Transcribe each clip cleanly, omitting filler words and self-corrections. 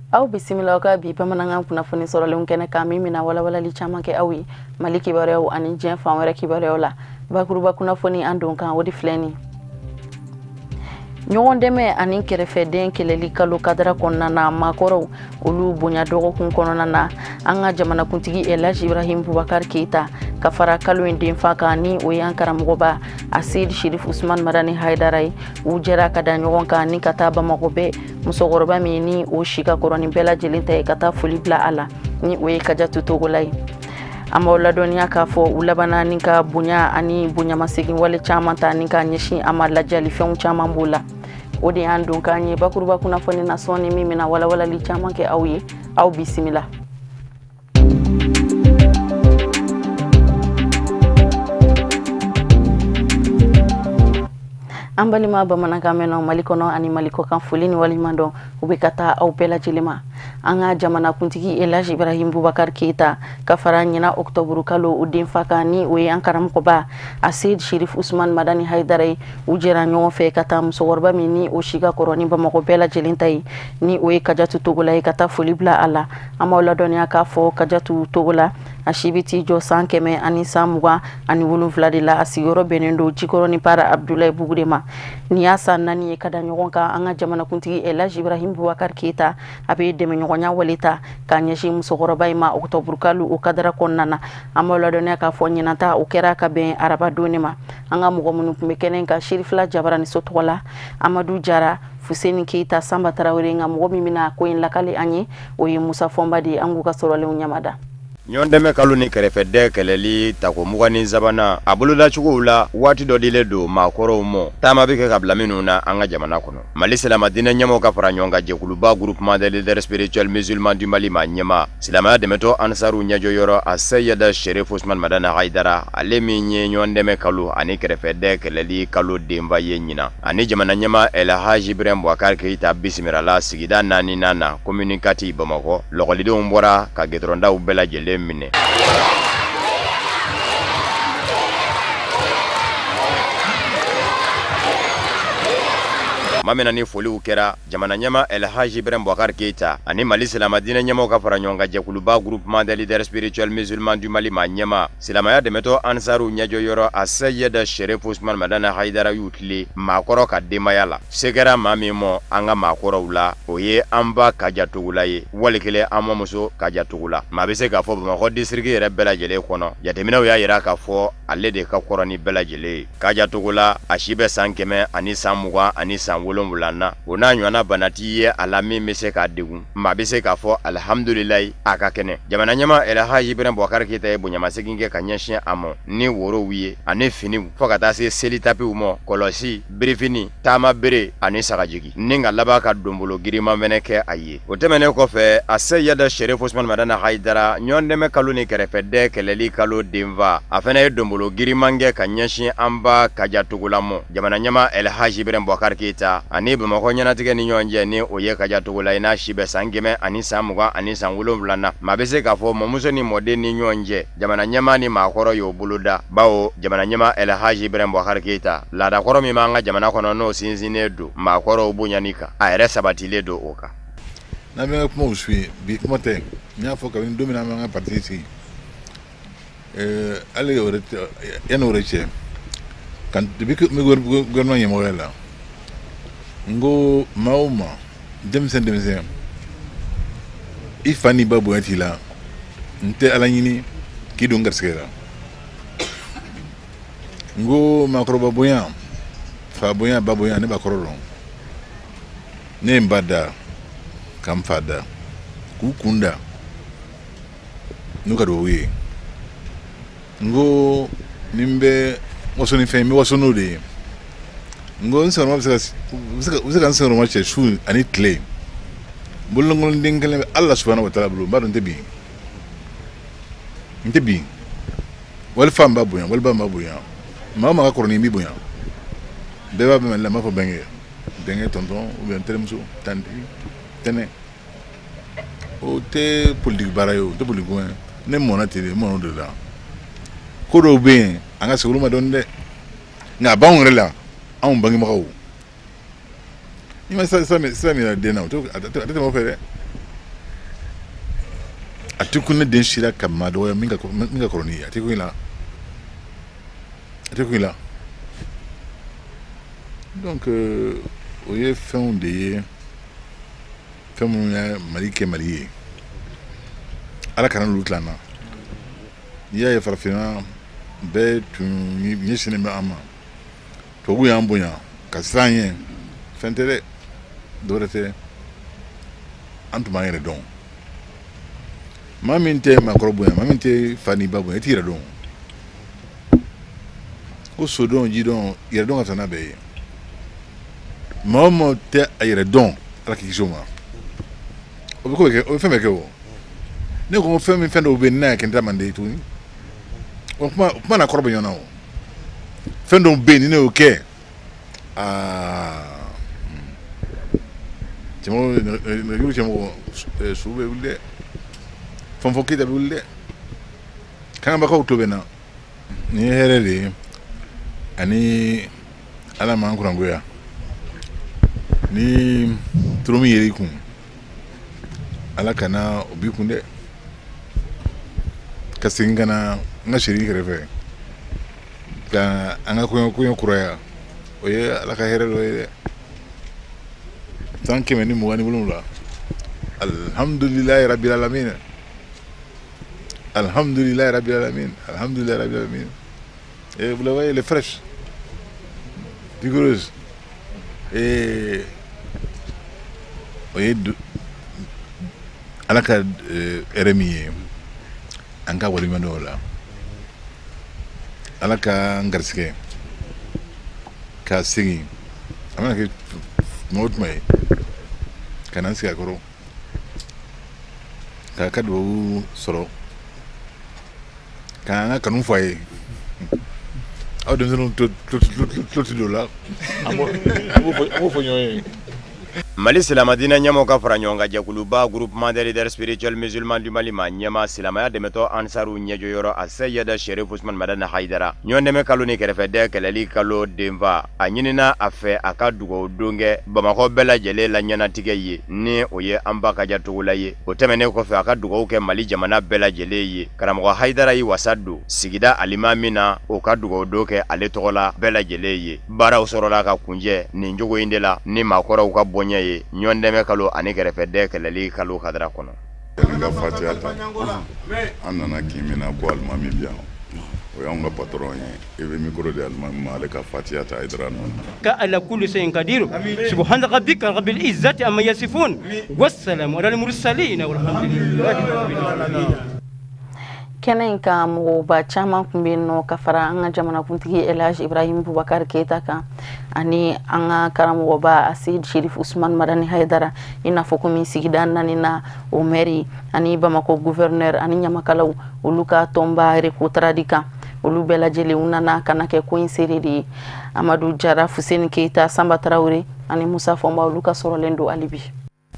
Aw bisimila ka bi bamanankan kunnafoni sɔrɔlenw kɛnɛ kan min bɛna walawalali caman kɛ aw ye Mali kibaruyaw ani diɲɛ fan wɛrɛ kibaruyaw la. Bakuruba kunnafoni an don kan o de filɛ nin. Ɲɔgɔn dɛmɛ ani kɛrɛfɛden kɛlɛli kalo kadara kɔnɔna na, maakɔrɔw olu bonya dɔgɔkun kɔnɔna na, an ka jamanakuntigi Elhaji Ibrahim Boubacar Keita ka fara kalo in denfa kan ni o y'an karamɔgɔba Aseyid Sherif Usman Madani Haidara ye, u jɛra ka da ɲɔgɔn kan ni ka taa Bamakɔ bɛɛ musokɔrɔba min ni o si ka kɔrɔ ni bɛɛ lajɛlen ta ye ka taa foli bila a la ni o ye Kajatu Togola ye. An b'aw ladɔnniya k'a fɔ u labanna ni ka bonya ani bonyamasegin wale caman ta ni ka ɲɛsin a ma, lajɛlifɛnw caman b'o la. O de y'an don k'an ye bakuruba kunnafoni na sɔɔni min bɛna walawalali caman kɛ aw ye. Aw bisimila. An balima bamanankan mɛnnaw Mali kɔnɔ ani Mali kɔkan, foli ni waleɲuman dɔn u bɛ ka taa aw bɛɛ lajɛlen ma. An ka jamanakuntigi Elhaji Ibrahim Boubacar Keita ka fara ɲinan octobre kalo o denfa kan ni o ye an karamɔgɔba Aseyid Sherif Usman Madani Haidara ye, u jɛra ɲɔgɔn fɛ ka taa musokɔrɔba min ni o si ka kɔrɔ ni Bamakɔ bɛɛ lajɛlen ta ye ni o ye Kajatu Togola ye, ka taa foli bila a la. An b'aw ladɔnniya k'a fɔ Kajatu Togola a si bɛ t'i jɔ san 127 de la. A sigiyɔrɔ bɛnnen don Jikɔrɔni Para Abdoulaye Bugu de ma. Nin y'a san 4 ye ka da ɲɔgɔn kan an ka jamanakuntigi Elhaji Ibrahim Boubacar Keita a bɛ dɛmɛɲɔgɔnya wale ta k'a ɲɛsin musokɔrɔba in ma octobre kalo o kadara kɔnɔna na. An b'aw ladɔnniya k'a fɔ ɲinan ta o kɛra ka bɛn araba don de ma. An ka mɔgɔ minnu tun bɛ kɛnɛ kan, Sherifila Jabaraniso tɔgɔ la, Amadu Jara, Fuseni Keita, Sanba Tarawele, nka mɔgɔ min bɛna ko in lakale an ye o ye Musa Fɔnba de ye. An k'u ka sɔrɔlenw ɲamada. Ɲɔgɔn dɛmɛ kalo ni kɛrɛfɛdɛn kɛlɛli tako 23nan a bolodacogow la, waati dɔ dilen don maakɔrɔw mɔ taama bɛ kɛ ka bila minnu na an ka jamana kɔnɔ. Mali silamɛ diinɛ ɲɛmɔgɔw ka fara ɲɔgɔn kan jɛkuluba groupement des leaders spirituels musulmans du Mali ma ɲɛma silamɛya dɛmɛtɔ ansaruw ɲɛjɔyɔrɔ Aseyida Sherif Usman Madani Haidara, ale min ye ɲɔgɔn dɛmɛ kalo ani kɛrɛfɛdɛn kɛlɛli kalo denba ye ɲinan, ani jamana ɲɛma Elhaji Ibrahim Boubacar Keita bisimilala sigida 4nan na commune 4 Bamakɔ. Lɔgɔlidenw bɔra ka gɛtɔrɔndaw bɛɛ lajɛlen minɛ. Tuma min na ni foliw kɛra jamana ɲɛma Elhaji Ibrahim Boubacar Keita ani Mali silamɛ diinɛ ɲɛmɔgɔw ka fara ɲɔgɔn kan jɛkuluba groupement des leaders spirituels musulmans du Mali ma ɲɛma silamɛya dɛmɛtɔ ansaruw ɲɛjɔyɔrɔ Aseyida Sherif Usman Madani Haidara y'u tile maakɔrɔ ka denbaya la. Se kɛra maa min mɔ an ka maakɔrɔw la, o ye an ba Kaja Togola ye, wali kelen an mɔmuso Kaja Togola. Maa bɛ se k'a fɔ Bamakɔ district yɛrɛ bɛɛ lajɛlen kɔnɔ, jateminɛw y'a yira k'a fɔ ale de ka kɔrɔ ni bɛɛ lajɛlen ye. Kaja Togola a si bɛ san 127 na, o n'a ɲɔgɔnna bana t'i ye a la min bɛ se k'a degun. Maa bɛ se k'a fɔ alihamudulilayi a ka kɛnɛ. Jamana ɲɛma Elhaji Ibrahim Boubacar Keita ye bonyamasegin kɛ ka ɲɛsin a ma ni worow ye ani finiw, fo ka taa se seli tapiw mɔ, kɔlɔsi, birifini, taama bere ani sagajigi, ni ka laban ka donbolo girinman fɛnɛ kɛ a ye. O tɛmɛnen kɔfɛ, Aseyida Sherif Usman Madani Haidara ɲɔgɔn dɛmɛ kalo ni kɛrɛfɛdɛn kɛlɛli kalo denfa, a fɛnɛ ye donbolo girinman kɛ ka ɲɛsin an ba Kaja Togola mɔ. Jamana ɲɛma Elhaji Ibrahim Boubacar Keita ani Bamakɔ ɲɛnatigɛ ni ɲɔgɔn cɛ ni o ye Kaja Togola ye, n'a si bɛ san 127 na. Maa bɛ se k'a fɔ mɔmuso ni mɔden ni ɲɔgɔn cɛ, jamana ɲɛma ni maakɔrɔ y'o boloda, bawo jamana ɲɛma Elhaji Ibrahim Boubacar Keita laadakɔrɔ min b'an ka jamana kɔnɔ n'o sinsinnen don maakɔrɔw bonyani kan, a yɛrɛ sabatilen don o kan. N'an bɛ ka kumaw suit bi, kuma tɛ, n y'a fɔ kabini don min na an b'an ka parti sigi, hali yanni o yɛrɛ cɛ, kan depuis n bɛ gouvernement ɲɛmɔgɔya la, n ko maa o maa, denmisɛn denmisɛn, i fa n'i ba bonya t'i la, n tɛ Ala ɲini k'i don garisɛgɛ la. N ko maakɔrɔba bonya, fa bonya, ba bonya, ne b'a kɔrɔ dɔn. Ne ye n ba da ka n fa da k'u kun da n'u ka duwawu ye. N ko ni n bɛ waso ni fɛn ye, n bɛ waso n'o de ye. N ko n senkɔrɔma bɛ se ka n senkɔrɔma cɛ su ani tile. N bololankolon kelen bɛ Ala subahana wa taala bolo, n b'a dɔn n tɛ bin. N tɛ bin. Wali fa n b'a bonya, wali ba n b'a bonya. Maa o maa ka kɔrɔ ni n b'i bonya. Bɛɛ b'a bɛn Mali la, n b'a fɔ bɛnkɛ. Bɛnkɛ, tonton, ou bien terimuso, tanti, tɛnɛ. O tɛ politique baara ye, o tɛ politique ko ye. Ne mɔnna ten de, n mɔnna o de la. Ko dɔw bɛ yen, an ka segin olu ma dɔɔni dɛ. Nka a b'anw yɛrɛ la, anw bangebagaw. N'i ma sira min yira den na, o tɛ tɛmɛ o fɛ dɛ. A tɛ kun ne den sira ka maa dɔgɔya min ka kɔrɔ n'i ye, a tɛ kun i la, a tɛ kun i la. Donc o ye fɛnw de ye, fɛn minnu ye Mali kɛ Mali ye. Ala kana olu tila an na. N'i y'a ye farafinna bɛɛ tun ɲɛsinnen bɛ an ma, tubabuw y'an bonya ka siran an ɲɛ, fɛn tɛ dɛ, dɔwɛrɛ tɛ, an tun b'an yɛrɛ dɔn. Maa min tɛ maakɔrɔ bonya, maa min tɛ fa ni ba bonya, i t'i yɛrɛ dɔn. Ko sodɔn, jidɔn, yɛrɛdɔn ka fisa n'a bɛɛ ye. Maa o maa tɛ a yɛrɛ dɔn, Ala k'i kisi o ma. O bɛ ko bɛɛ kɛ, o bɛ fɛn bɛɛ kɛ o. Ne ko fɛn min, fɛn dɔw bɛ yen, n'a y'a kɛ n ta man di tuguni. O kuma n'a kɔrɔ bɛ ɲɔgɔn na o. Fɛn dɔw bɛ yen, ni ne y'o kɛ, aa cɛmɔgɔ, nɛgɛjuru cɛmɔgɔ, su bɛ wuli dɛ, fɔnfɔn Keyita bɛ wuli dɛ, kanbakaw tulo bɛ n na. Nin ye hɛrɛ de ye, ani Ala m'an kurangoya. Ni toro min yer'i kun, Ala kana o b'i kun dɛ. Ka segin ka na n ka seri kɛrɛfɛ ka an ka kɔɲɔ kuraya, o ye Ala ka hɛrɛ dɔ ye dɛ. San 127, alhamdulilayi rabil alamin, alhamdulilayi rabil alamin, alhamdulilayi rabil alamin. Et vous la voyez, elle est fraîche, vigoureuse. Et o ye Ala ka hɛrɛ min ye, an ka waleɲuman dɔn o la. Ala ka n garisɛgɛ ka segin, a mana kɛ tuma o tuma ye, ka na n sigi a kɔrɔ k'a ka dubabu sɔrɔ, k'an ka kanu fɔ a ye. Aw denmisɛnninw tulo ti don o la, an b'o fɔ ɲɔgɔn ye. Mali silamɛdinɛ ɲɛmɔgɔ ka fara ɲɔgɔn kan jɛkuluba Groupement des leaders spirituels musulmans du Mali ma ɲɛma silamɛya dɛmɛtɔ Ansaru ɲɛjɔyɔrɔ a Seyida Sherif Usman Madani Hayidara, ɲɔgɔn dɛmɛ kalo ni kɛrɛfɛdɛ kɛlɛli kalo denfa, a ɲinina a fɛ a ka dugawu don kɛ Bamakɔ bɛɛ lajɛlen la ɲɛnatigɛ ye, ni o ye an ba Kaja Togola ye. O tɛmɛnen kɔfɛ, a ka dugawu kɛ Mali jamana bɛɛ lajɛlen ye. Karamɔgɔ Hayidara y'i wasa don sigida alimami na, o ka dugawu don kɛ ale tɔgɔ la bɛɛ lajɛlen ye. Baaraw sɔrɔla ka kunjɛ nin cogo in de la ni maakɔrɔw ka bonya ye ɲɔgɔn dɛmɛ kalo ani kɛrɛfɛdɛ kɛlɛli kalo kadara kɔnɔ. N ka fatiya ta, an nana kin min na ko alimami bi yan, o y'anw ka patron ye. I bɛ micro di alimami ma, ale ka fatiya ta Hayidara nɔ na. Ka ala kulli shay'in qadir, subhana rabbika rabbil izzati amma yasifun, wassalamu ala al-mursalin, walhamdulillahi rabbil alamin. Kɛnɛ in kan, mɔgɔba caman tun bɛ yen nɔ ka fara an ka jamanakuntigi El Hadj Ibrahim Boubacar Keita kan ani an ka karamɔgɔba Aseyid Sherif Usman Madani Hayidara, i n'a fɔ komi sigida naani na o maire ani Bamakɔ gouverneur ani ɲamakalaw, olu ka tɔnba Recotrad kan, olu bɛɛ lajɛlen u nana ka na kɛ ko in seere de ye. Amadu Jara, Fuseni Keita, Sanba Tarawele ani Musa Fɔnba, olu ka sɔrɔlen don hali bi.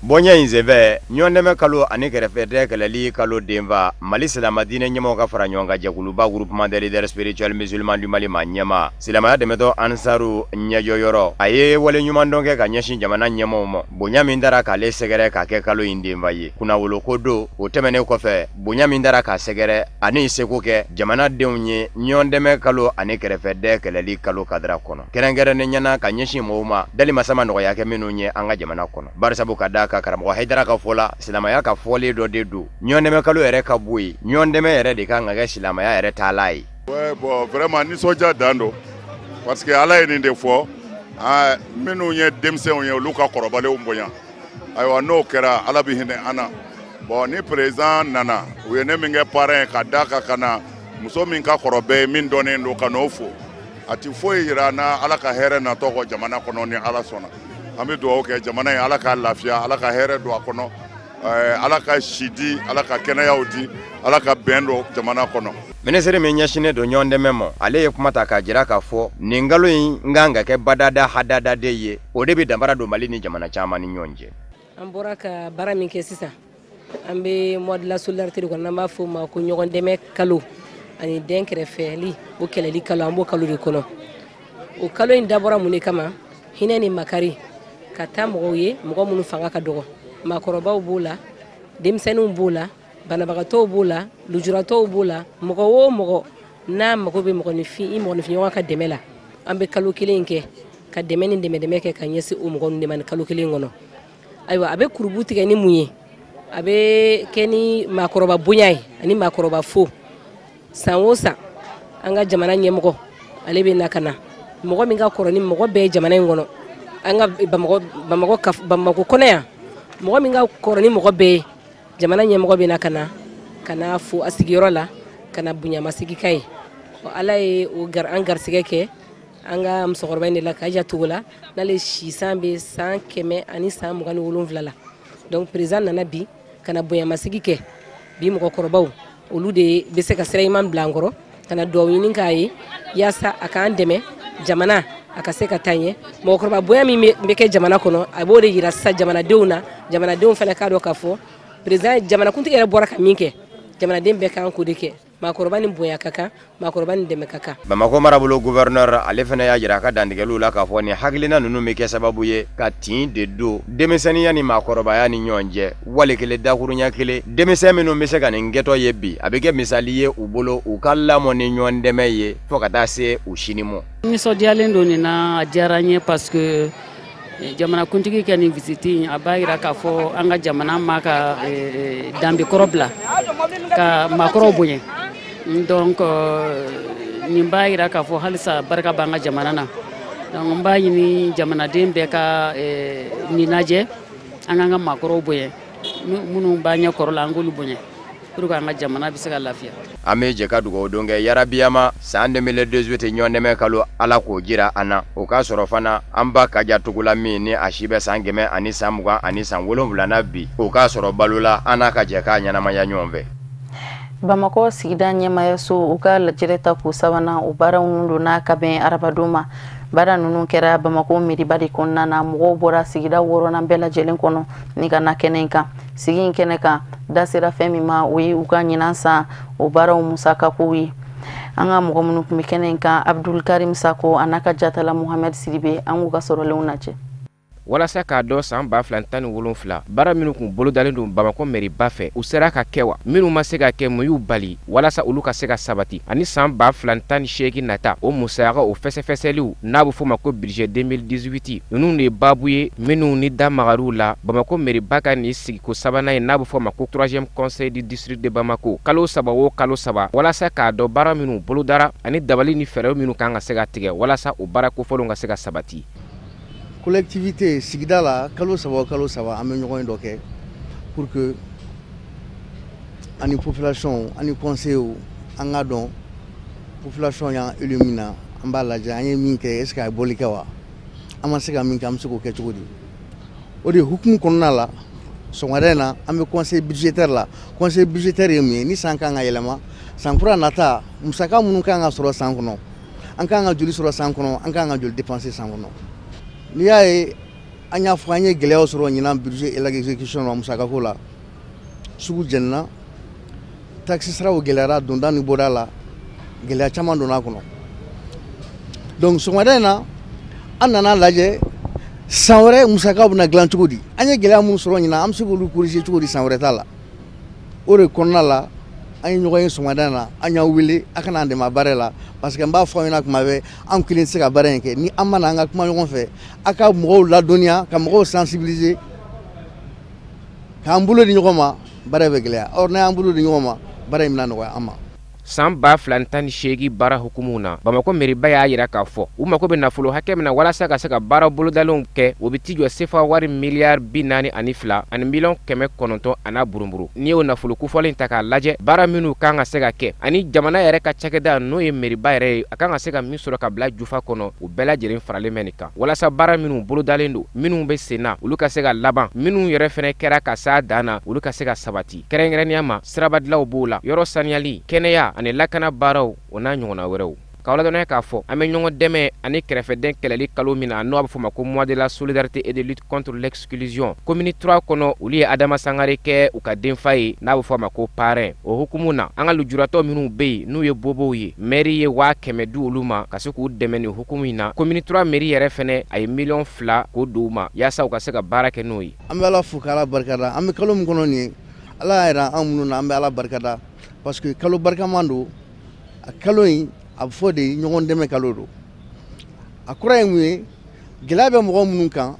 Bonya in senfɛ, ɲɔgɔn dɛmɛ kalo ani kɛrɛfɛdɛ kɛlɛli kalo denfa, Mali silamɛdinɛ ɲɛmɔgɔ ka fara ɲɔgɔn kan jɛkuluba Groupement des leaders spirituels musulmans du Mali ma ɲɛma silamɛya dɛmɛtɔ Ansaru ɲɛjɔyɔrɔ, a ye wale ɲuman dɔn kɛ ka ɲɛsin jamana ɲɛmɔgɔw ma, bonya min dara k'ale sɛgɛrɛ k'a kɛ kalo in denfa ye. Kunnawolo ko don. O tɛmɛnen kɔfɛ, bonya min dara k'a sɛgɛrɛ ani seko kɛ jamanadenw ye ɲɔgɔn dɛmɛ kalo ani kɛrɛfɛdɛ kɛlɛli kalo kadara kɔnɔ, kɛrɛnkɛrɛnnen ɲɛna ka ɲɛsin mɔgɔw ma dali masama nɔgɔya kɛ minnu ye an ka jamana kɔnɔ. Barisabu ka da ka karamɔgɔ Hayidara ka fɔ la, silamɛya ka fɔlen dɔ de don. Ɲɔgɔn dɛmɛ kalo yɛrɛ ka bɔ yen, ɲɔgɔn dɛmɛ yɛrɛ de kan ka kɛ silamɛya yɛrɛ taala ye. Ouais, bon, vraiment nisɔndiya dan don, parce que Ala ye nin de fɔ, minnu ye denmisɛnw ye, olu ka kɔrɔbalenw bonya. Ayiwa, n'o kɛra, Ala bɛ hinɛ an na. Bon, ni président nana, u ye ne min kɛ parrain ye ka da kan ka na muso min ka kɔrɔ bɛɛ ye, min dɔnnen don, ka n'o fo, a ti foyi yira na Ala ka hɛrɛ natɔ kɔ jamana kɔnɔ. Ni Ala sɔnna, an bɛ dugawu kɛ jamana ye, Ala ka lafiya, Ala ka hɛrɛ don a kɔnɔ, Ala ka si di, Ala ka kɛnɛyaw di, Ala ka bɛn don jamana kɔnɔ. Minisiri min ɲɛsinnen don ɲɔgɔn dɛmɛ ma, ale ye kuma ta k'a jira k'a fɔ nin kalo in kan ka kɛ badada hadada de ye, o de bɛ danfara don Mali ni jamana caman ni ɲɔgɔn cɛ. An bɔra ka baara min kɛ sisan, an bɛ mois de la solidarité de kɔnɔ, n'an b'a fɔ o ma ko ɲɔgɔn dɛmɛ kalo ani den kɛrɛfɛli o kɛlɛli kalo, an b'o kalo de kɔnɔ. O kalo in dabɔra mun de kama? Hinɛ ni makari ka taa mɔgɔw ye, mɔgɔ minnu fanga ka dɔgɔ, maakɔrɔbaw b'o la, denmisɛnninw b'o la, Banabagatɔw b'o la, lujuratɔw b'o la, mɔgɔ o mɔgɔ n'a mago bɛ mɔgɔninfin i mɔgɔninfinɲɔgɔn ka dɛmɛ la, an bɛ kalo kelen kɛ ka dɛmɛ ni dɛmɛ kɛ ka ɲɛsin o mɔgɔ ninnu de ma nin kalo kelen kɔnɔ. Ayiwa, a bɛ kurubu tigɛ ni mun ye? A bɛ kɛ ni maakɔrɔba bonya ye ani maakɔrɔba fo. San o san, an ka jamana ɲɛmɔgɔ ale bɛ na ka na, mɔgɔ min ka kɔrɔ ni mɔgɔ bɛɛ ye jamana in kɔnɔ, an ka Bamakɔ kɔnɔ yan, mɔgɔ min ka kɔrɔ ni mɔgɔ bɛɛ ye, jamana ɲɛmɔgɔ bɛ na ka na ka na fo a sigiyɔrɔ la, ka na bonyamasigi k'a ye. Ala ye o an garisɛgɛ kɛ an ka musokɔrɔba in de la, Kaja Togola, n'ale si san bɛ san 127 la. Donc président nana bi ka na bonyamasigi kɛ. Bi mɔgɔkɔrɔbaw, olu de bɛ se ka sira ɲuman bila an kɔrɔ, ka na dugawu ɲini k'a ye yaasa a k'an dɛmɛ jamana a ka se ka taa ɲɛ. Mɔgɔkɔrɔba bonya min bɛ kɛ jamana kɔnɔ, a b'o de yira sisan jamanadenw na. Jamanadenw fana k'a dɔn k'a fɔ président, jamanakuntigi yɛrɛ bɔra ka min kɛ, jamanaden bɛɛ kan k'o de kɛ. Maakɔrɔba ni bonya ka kan, maakɔrɔba ni dɛmɛ ka kan. Bamakɔ marabolo gouverneur ale fana y'a jira a ka dantigɛliw la k'a fɔ nin hakilina ninnu bɛ kɛ sababu ye ka tin de don denmisɛnninya ni maakɔrɔbaya ni ɲɔgɔn cɛ, wale kelen dakurunya kelen. Denmisɛn minnu bɛ se ka nin kɛtɔ ye bi, a bɛ kɛ misali ye u bolo u ka lamɔ ni ɲɔgɔn dɛmɛ ye fo ka taa se u sini ma. Nisɔndiyalen don nin na, a diyara n ye parce que jamanakuntigi kɛ nin visite in, a b'a jira k'a fɔ an ka jamana ma ka danbekɔrɔ bila ka maakɔrɔw bonya. Donc nin b'a jira k'a fɔ halisa barika b'an ka jamana na. Donc n b'a ɲini jamanaden bɛɛ ka nin lajɛ, an k'an ka maakɔrɔw bonya, minnu b'an ɲɛ kɔrɔ la, an k'olu bonya pour que an ka jamana bɛ se ka lafiya. An bɛ jɛ ka dugawu don kɛ yarabiyama san 2018 ɲɔgɔn dɛmɛ kalo, Ala k'o jira an na. O k'a sɔrɔ fana an ba Kaja Togola min ni a si bɛ san 127 na bi, o k'a sɔrɔ balo la, an n'a ka jɛ k'a ɲɛnamaya ɲɔgɔn fɛ. Bamakɔ sigida ɲɛmayaso, u ka lajɛrɛ ta k'u sabanan, o baaraw donna ka bɛn arabadon ma. Baara ninnu kɛra Bamakɔ meriba de kɔnɔna na. Mɔgɔw bɔra sigida wɔɔrɔnan bɛɛ lajɛlen kɔnɔ ni ka na kɛnɛ in kan. Sigi in kɛnɛ kan, da sera fɛn min ma, o ye u ka ɲinan san o baaraw musakakow ye. An ka mɔgɔ minnu tun bɛ kɛnɛ in kan, Abdul Karim Sako a n'a ka jatala Muhamɛd Sidibe, an k'u ka sɔrɔlenw lajɛ. Walasa k'a dɔn san 2017 baara minnu kun bolodalen don Bamakɔ mɛriba fɛ, u sera ka kɛ wa? Minnu ma se ka kɛ, mun y'u bali walasa olu ka se ka sabati? Ani san 2018 nata, o musaka, o fɛsɛfɛsɛliw n'a bɛ f'o ma ko budget 2018, ninnu de ye baabu ye minnu ni da magar'u la Bamakɔ mɛriba ka nin sigiko sabanan ye, n'a bɛ f'o ma ko troisième conseil du district de Bamako, kalo saba o kalo saba, walasa k'a dɔn baara minnu bolodara ani dabali ni fɛɛrɛ minnu kan ka se ka tigɛ walasa o baara kofɔlenw ka se ka sabati. Collectivité sigida la, kalo saba o kalo saba, an bɛ ɲɔgɔn dɔ kɛ pour que ani population ani conseil an ka dɔn population y'an élu min na, an b'a lajɛ an ye min kɛ, est ce que a ye bɔli kɛ wa? An ma se ka min kɛ, an bɛ se k'o kɛ cogo di? O de hukumu kɔnɔna la, sɔgɔmada in na, an bɛ conseil budgétaire la. Conseil budgétaire ye mun ye? Ni san kan ka yɛlɛma, san kura nata, musaka minnu kan ka sɔrɔ san kɔnɔ, an kan ka joli sɔrɔ san kɔnɔ, an kan ka joli dépenser san kɔnɔ? N'i y'a ye an y'a fɔ an ye gɛlɛyaw sɔrɔ ɲinan budget et l'exécution na, musakako la, sugu jɛnina, taxe saraw gɛlɛyara, donda ni bɔda la, gɛlɛya caman donna a kɔnɔ. Donc sɔgɔmada in na, an nana lajɛ san wɛrɛ musakaw bɛna dilan cogo di, an ye gɛlɛya minnu sɔrɔ ɲinan, an bɛ se k'olu corriger cogo di san wɛrɛ ta la. O de kɔnɔna la, an ye ɲɔgɔn ye sɔgɔmada in na, an y'aw wele a ka n'an dɛmɛ baara la, parce que n b'a fɔ aw ɲɛna kuma bɛɛ, an kelen tɛ se ka baara in kɛ ni an ma na an ka kuma ɲɔgɔn fɛ, a ka mɔgɔw ladɔnniya, ka mɔgɔw sensibiliser, k'an bolo di ɲɔgɔn ma, baara bɛ gɛlɛya. Or n'an y'an bolo di ɲɔgɔn ma, baara in bɛna nɔgɔya an ma. San 2018 baara hukumu na, Bamakɔ meriba y'a yira k'a fɔ u mako bɛ nafolo hakɛ min na walasa ka se ka baara bolodalenw kɛ, o bɛ t'i jɔ sefa wari miliyari 42 ani miliyɔn 900 a n'a buruburu. N'i y'o nafolo kofɔlen ta k'a lajɛ, baara minnu kan ka se ka kɛ ani jamana yɛrɛ ka cakɛda, n'o ye meriba yɛrɛ ye, a kan ka se ka min sɔrɔ ka bila jufa kɔnɔ, o bɛɛ lajɛlen faralen bɛ nin kan, walasa baara minnu bolodalen don, minnu bɛ sen na, olu ka se ka laban, minnu yɛrɛ fɛnɛ kɛra ka s'a dan na, olu ka se ka sabati. Kɛrɛnkɛrɛnnenya ma, sirabadilaw b'o la, yɔrɔ saniyali, kɛnɛya ani lakana baaraw, o n'a ɲɔgɔnna wɛrɛw. K'aw ladɔnniya k'a fɔ an bɛ ɲɔgɔn dɛmɛ ani kɛrɛfɛdɛn kɛlɛli kalo min na, n'o bɛ fɔ ma ko mois de la solidarité et de lutte contre l'exclusion, commune 3 kɔnɔ, olu ye Adama Sangare kɛ u ka denfa ye, n'a bɛ fɔ a ma ko parrain. O hukumu na, an ka lujuratɔ minnu bɛ yen n'u ye bobow ye, mairie ye 100 000 di olu ma ka se k'u dɛmɛ nin hukumu in na. Commune 3 mairie yɛrɛ fɛnɛ, a ye miliyɔn 2 k'o d'u ma yaasa u ka se ka baara kɛ n'o ye. An bɛ Ala fo k'Ala barikada. An bɛ kalo min kɔnɔ nin ye, Ala y'a yira an minnu na, an bɛ Ala barikada parce que kalo barikaman don. A kalo in, a bɛ fɔ de ɲɔgɔn dɛmɛ kalo don. A kɔrɔ ye mun ye? Gɛlɛya bɛ mɔgɔ minnu kan,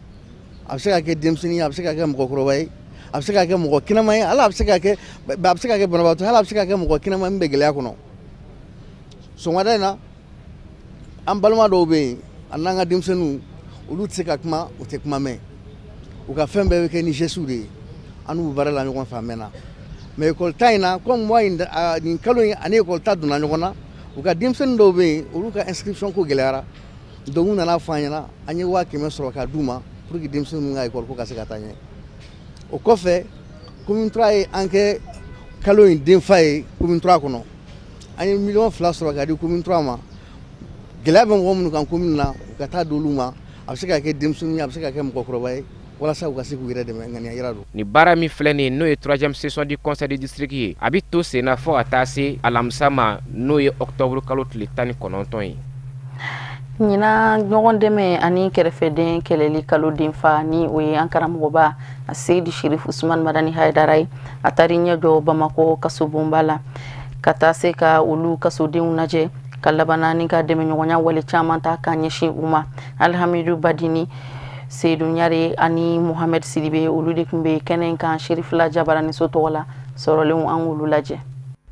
a bɛ se ka kɛ denmisɛnnin ye, a bɛ se ka kɛ mɔgɔkɔrɔba ye, a bɛ se ka kɛ mɔgɔ kɛnɛma ye, hali a bɛ se ka kɛ, a bɛ se ka kɛ banabaatɔ, hali a bɛ se ka kɛ mɔgɔ kɛnɛma min bɛ gɛlɛya kɔnɔ. Sɔgɔmada in na, an balima dɔw bɛ yen, a n'an ka denmisɛnninw, olu tɛ se ka kuma, u tɛ kuma mɛn, u ka fɛn bɛɛ bɛ kɛ ni geste de ye. An n'u bɛ baara la ɲɔgɔn fɛ a mɛnna. Mais école ta in na, comme mois in, nin kalo in ani école ta donna ɲɔgɔn na, u ka denmisɛnnin dɔw bɛ yen, olu ka inscription ko gɛlɛyara. Donc u nana fɔ an ɲɛna, an ye 100 000 sɔrɔ ka d'u ma pour que denmisɛnninw ka école ko ka se ka taa ɲɛ. O kɔfɛ, commune 3 ye an kɛ kalo in denfa ye. Commune 3 kɔnɔ, an ye 2 miliyɔn sɔrɔ ka di commune 3 ma. Gɛlɛya bɛ mɔgɔ minnu kan commune na, u ka taa d'olu ma. A bɛ se ka kɛ denmisɛnnin ye, a bɛ se ka kɛ mɔgɔkɔrɔba ye, walasa u ka se k'u yɛrɛ dɛmɛ. Ŋaniya yira don. Nin baara min filɛ nin ye, n'o ye troisième session du conseil de district ye, a bɛ to sen na fo ka taa se alamisa ma, n'o ye octobre kalo tile 19 ye. Ɲinan ɲɔgɔn dɛmɛ ani kɛrɛfɛden kɛlɛli kalo denfa, ni o ye an karamɔgɔba Seyidi Sherif Usman Madani Hayidara ye, a taara ɲɛ jɔ Bamakɔ kasobonba la ka taa se ka olu kasodenw lajɛ, ka labanna ni ka dɛmɛɲɔgɔnya wale caman ta k'a ɲɛsin u ma. Alhamidu Badini, Seyidu Ɲare ani Muhamɛd Sidibe, olu de tun bɛ kɛnɛ kan Serifila Jabaraniso tɔgɔ la. Sɔrɔlenw, an k'olu lajɛ.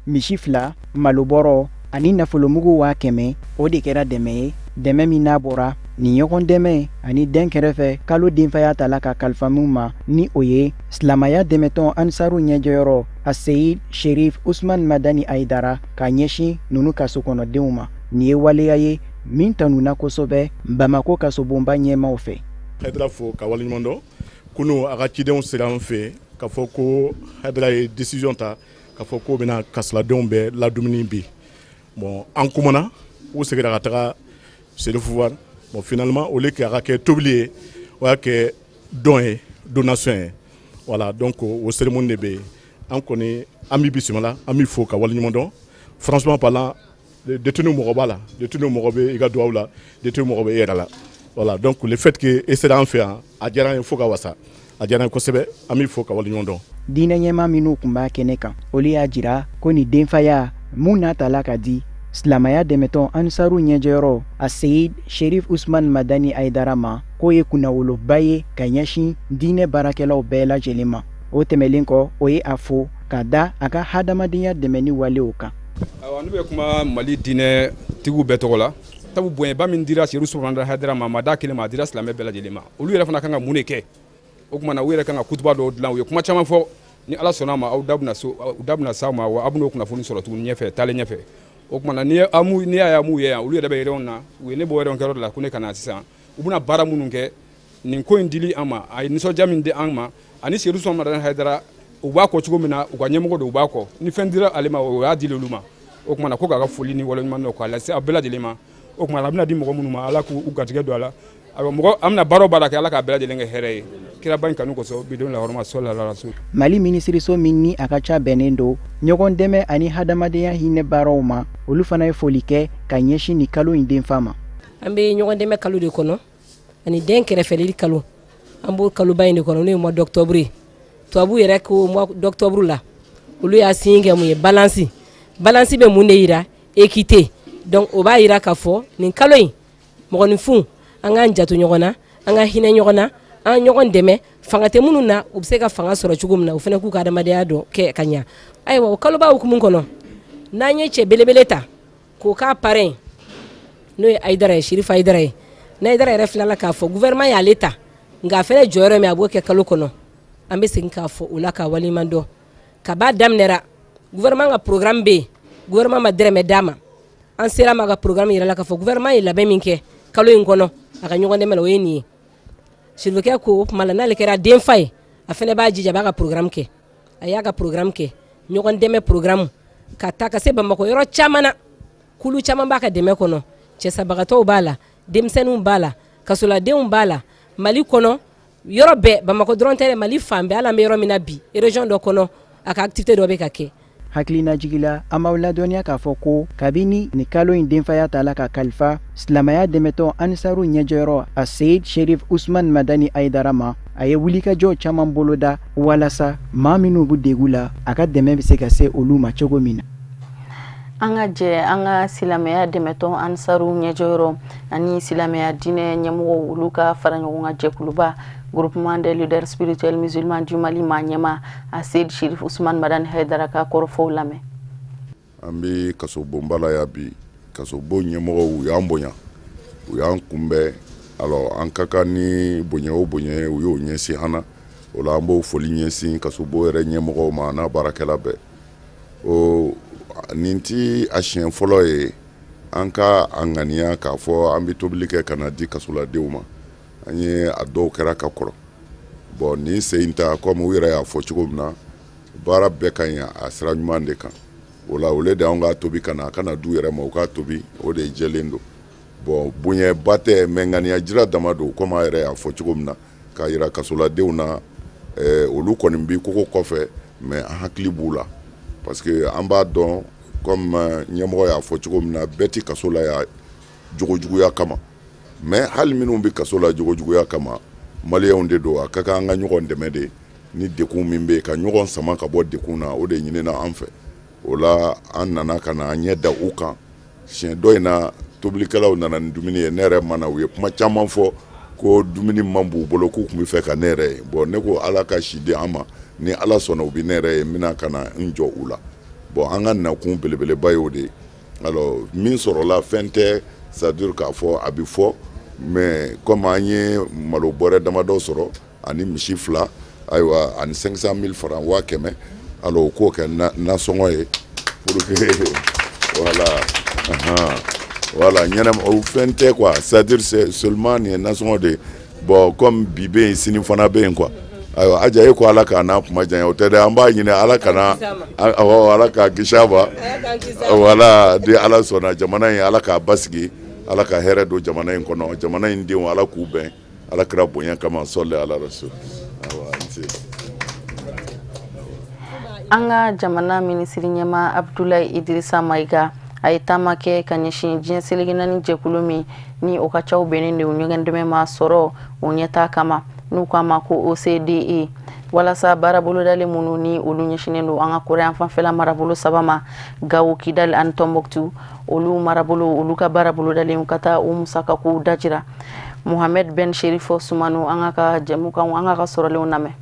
Misi 2, malobɔrɔ ani nafolomugu 100 000, o de kɛra dɛmɛ ye, dɛmɛ min n'a bɔra nin ɲɔgɔn dɛmɛ ani den kɛrɛfɛ kalo denfaya tala ka kalifa min ma, ni o ye silamaya dɛmɛtɔn Ansaru ɲɛjɔyɔrɔ Aseyid Sherif Usman Madani Ayidara, k'a ɲɛsin ninnu kasokɔnɔdenw ma. Nin ye waleya ye min tanuna kosɛbɛ Bamako kasobonba ɲɛmaw fɛ. Hayidara fo ka waleɲuman dɔn. Kunu, a ka cidenw sera an fɛ k'a fɔ ko Hayidara ye décision ta k'a fɔ k'o bɛna kasoladenw bɛɛ ladumuni bi. Bon, an kumana, u seginna ka taga Serif voir. Bon, finalement, au lieu que a ka kɛ tobili ye, o y'a kɛ don ye, donation ye. Voilà, donc o cérémonie de bɛ yen. An kɔni, an b'i bisimila, an b'i fo ka waleɲuman dɔn. Franchement parlant, détenu mɔgɔ b'a la, détenu mɔgɔ bɛ i ka duwawu la, détenu mɔgɔ bɛ e yɛrɛ la. Voilà, donc le fait que e sera an fɛ yan, a diyara an ye fo ka wasa, a diyara an ye kosɛbɛ. An b'i fo ka waleɲuman dɔn. Diinɛ ɲɛma minnu tun b'a kɛnɛ kan, olu y'a jira ko nin denfaya mun n'a tala ka di silamaya dɛmɛtɔn Ansaru ɲɛjɔyɔrɔ Aseyid Sherif Usman Madani Ayidara ma, k'o ye kunnawoloba ye ka ɲɛsin diinɛ baarakɛlaw bɛɛ lajɛlen ma. O tɛmɛlen kɔ, o ye a fo ka da a ka hadamadenya dɛmɛni walew kan. Ayiwa, ne bɛ kuma Mali diinɛ tigiw bɛɛ tɔgɔ la, sabu bonyaba min dira Seyidu Usumani Hayidara ma, a ma d'a kelen ma, a dira silamɛ bɛɛ lajɛlen ma. Olu yɛrɛ fana kan ka mun de kɛ? O tuma na, u yɛrɛ kan ka kutuba dɔw dilan. U ye kuma caman fɔ. Ni Ala sɔnna ma, aw da bɛna so, u da bɛna s'aw ma wa, aw bɛn'o kunnafoni sɔrɔ tuguni ɲɛfɛ, taalen ɲɛfɛ. O tuma na, ni y'a ye m'u ye yan, olu yɛrɛ bɛ réunion na. U ye ne bɔ réunion kɛyɔrɔ de la ko ne ka na sisan. U bɛna baara minnu kɛ, nin ko in dili an ma, a ye nisɔndiya min di an ma, ani Seyidu Usumani Madani Hayidara, u b'a kɔ cogo min na, u ka ɲɛmɔgɔ don, u b'a kɔ. Ni fɛn dira ale ma, o y'a di olu ma. O tuma na, ko k'a ka foli ni waleɲuman dɔn k'a lase aw bɛɛ lajɛlen ma. O tuma na, a bɛna di mɔgɔ minnu ma, Ala k'u garijɛgɛ don a la. Ayiwa, mɔgɔ an bɛna baara o baara kɛ, Ala k'a bɛɛ lajɛlen kɛ hɛrɛ ye kiraba in kanu kosɔn, bidon la hɔrɔma sɔli ala rasul. Mali minisiriso min ni a ka ca bɛnnen don ɲɔgɔn dɛmɛ ani hadamadenya hinɛ baaraw ma, olu fana ye foli kɛ ka ɲɛsin nin kalo in denfa ma. An bɛ ɲɔgɔn dɛmɛ kalo de kɔnɔ ani den kɛrɛfɛli kalo. An b'o kaloba in de kɔnɔ, n'o ye mois d'octobre ye. Tubabu yɛrɛ ko mois d'octobre la, olu y'a signe kɛ mun ye? Balance. Balance bɛ mun de yira? Équité. Donc o b'a yira k'a fɔ nin kalo in, mɔgɔninfin, an k'an janto ɲɔgɔn na, an ka hinɛ ɲɔgɔn na, an ɲɔgɔn dɛmɛ. Fanga tɛ minnu na, u bɛ se ka fanga sɔrɔ cogo min na, u fana k'u ka adamadenya dɔn kɛ ka ɲa. Ayiwa, o kaloba hukumu kɔnɔ, n'an ye cɛ belebele ta k'o k'a parrain, n'o ye Hayidara ye, Sirifu Hayidara ye, n'Hayidara yɛrɛ filala k'a fɔ gouvernement y'ale ta, nka a fana jɔyɔrɔ min a b'o kɛ kalo kɔnɔ, an bɛ segin k'a fɔ o la k'a waleɲuman dɔn. Kab'a daminɛra, gouvernement ka programme bɛ yen, gouvernement ma dɛrɛmɛ d'a ma. An sera ma ka programme yɛrɛ la k'a fɔ gouvernement ye labɛn min kɛ kalo in kɔnɔ a ka ɲɔgɔn dɛmɛ la, o ye nin ye. Sirifukɛ ko o tuma la, n'ale kɛra denfa ye, a fana b'a jija, a b'a ka programme kɛ. A y'a ka programme kɛ, ɲɔgɔn dɛmɛ programme, ka taa ka se Bamakɔ yɔrɔ caman na. Kulu caman b'a ka dɛmɛ kɔnɔ: cɛsabagatɔw b'a la, denmisɛnninw b'a la, kasoladenw b'a la, Mali kɔnɔ yɔrɔ bɛɛ. Bamakɔ dɔrɔn tɛ dɛ, Mali fan bɛɛ. Hali an bɛ yɔrɔ min na bi, région dɔ kɔnɔ, a ka activité dɔ bɛ ka kɛ. Hakilinajigi la, an b'aw ladɔnniya k'a fɔ ko kabini nin kalo in denfaya tala ka kalifa silamɛya dɛmɛtɔn Ansaru ɲɛjɔyɔrɔ a Seyid Sherif Usman Madani Ayidara ma, a ye wulikajɔ caman boloda walasa maa minnu bɛ degun la, a ka dɛmɛ bɛ se ka se olu ma cogo min na. An ka jɛ an ka silamɛya dɛmɛtɔn Ansaru ɲɛjɔyɔrɔ ani silamɛya diinɛ ɲɛmɔgɔw olu ka fara ɲɔgɔn kan jɛkuluba Groupement des leaders spirituels musulmans du Mali maa ɲɛmaa a Seyid Sherif Usman Madani Hayidara ka kɔrɔfɔw lamɛn. An bɛ kasobonba la yan bi, kasobon ɲɛmɔgɔw u y'an bonya, u y'an kunbɛn. Alors an ka kan ni bonya o bonya ye, u y'o ɲɛsin an na. O la an b'o foli ɲɛsin kasobon yɛrɛ ɲɛmɔgɔw ma n'a baarakɛla bɛɛ. O nin ti a siɲɛ fɔlɔ ye an ka a ŋaniya k'a fɔ an bɛ tobili kɛ ka na di kasoladenw ma. An ye a dɔw kɛra ka kɔrɔ. Bon nin sen in ta, komi u yɛrɛ y'a fɔ cogo min na, baara bɛɛ ka ɲi a sira ɲuman de kan. O la olu de y'anw ka tobi ka na, a kana du yɛrɛ ma, u k'a tobi, o de jɛlen don. Bon bonyaba tɛ, mais ŋaniya jira dama don, komi a yɛrɛ y'a fɔ cogo min na, k'a yira kasoladenw na, olu kɔni bi kogo kɔfɛ, mais an hakili b'u la. Parce que an b'a dɔn, comme ɲɛmɔgɔ y'a fɔ cogo min na, bɛɛ ti kaso la yan jogojuguya kama. Mais hali minnu bɛ kaso la jogojuguya kama, maliyɛnw de don, a ka kan an ka ɲɔgɔn dɛmɛ de. Ni degun min bɛ yen, ka ɲɔgɔn sama ka bɔ degun na, o de ɲinina an fɛ. O la an nana ka na an ɲɛ da u kan. Siɲɛ dɔ in na, tobilikɛlaw nana ni dumuni ye, ne yɛrɛ ma na, u ye kuma caman fɔ ko dumuni man b'u bolo, k'u tun bɛ fɛ ka ne yɛrɛ ye. Bon ne ko Ala ka si di an ma, ni Ala sɔnna u bɛ ne yɛrɛ ye, n bɛna ka na n jɔ u la. Bon an ka nakun belebeleba y'o de ye. Alors min sɔrɔla fɛn tɛ, c'est à dire k'a fɔ a bɛ fɔ, mais comme an ye malo bɔrɛ damadɔ sɔrɔ ani misi 2, ayiwa ani 500 000 francs 100 000, alors u k'o kɛ nasɔngɔ ye pour que voilà, voilà ɲɛnama o fɛn tɛ quoi, c'est à dire c'est seulement nin ye nasɔngɔ de ye. Bon comme bi bɛ yen, sini fana bɛ yen quoi. Ayiwa Aja, e ko Ala k'a n'a kuma janya, o tɛ dɛ, an b'a ɲini Ala kana, awɔ, Ala k'a kisi a ma. Voilà, ni Ala sɔnna, jamana in Ala k'a basigi, Ala ka hɛrɛ don jamana in kɔnɔ, jamana in denw Ala k'u bɛn, Ala kɛra bonya kama, sɔli ala rasul. Awa, n se. An ka jamana minisiri ɲɛmaa Abdoulaye Idrissa Maïga, a ye taama kɛ ka ɲɛsin diɲɛ seleke naani jɛkulu min ni o ka caw bɛnnen don ɲɔgɔn dɛmɛ ma sɔrɔ o ɲɛtaa kama, n'u k'a ma ko OCDE, walasa baara bolodalen minnu ni olu ɲɛsinnen don an ka kɔrɔyan fanfɛla marabolo 3 ma, Gawo, Kidali ani Tɔnbɔkutu, olu marabolo olu ka baara bolodalen ka taa o musakakow dajira. Mohamed Ben Sherifo Sumanu, an ka jɛmukanw, an ka sɔrɔlenw lamɛn.